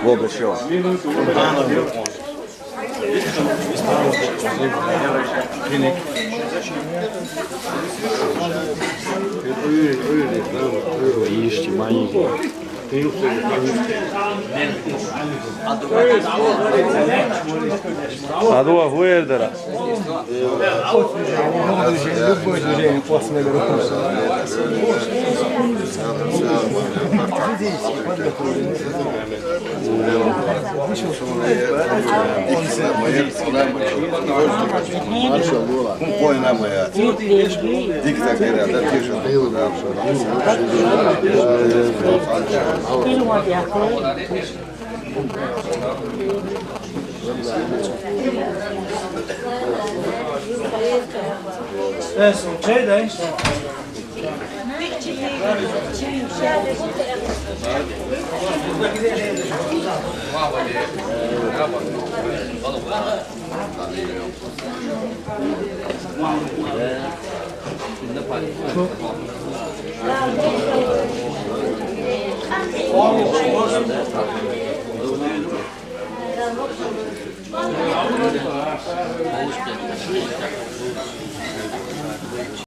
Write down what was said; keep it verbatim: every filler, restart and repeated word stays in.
Bol berševa. Išći manje. Adova huerdara. Любое движение после. Mašallah. Dik tak gere, da tiša. Eso, čega, e?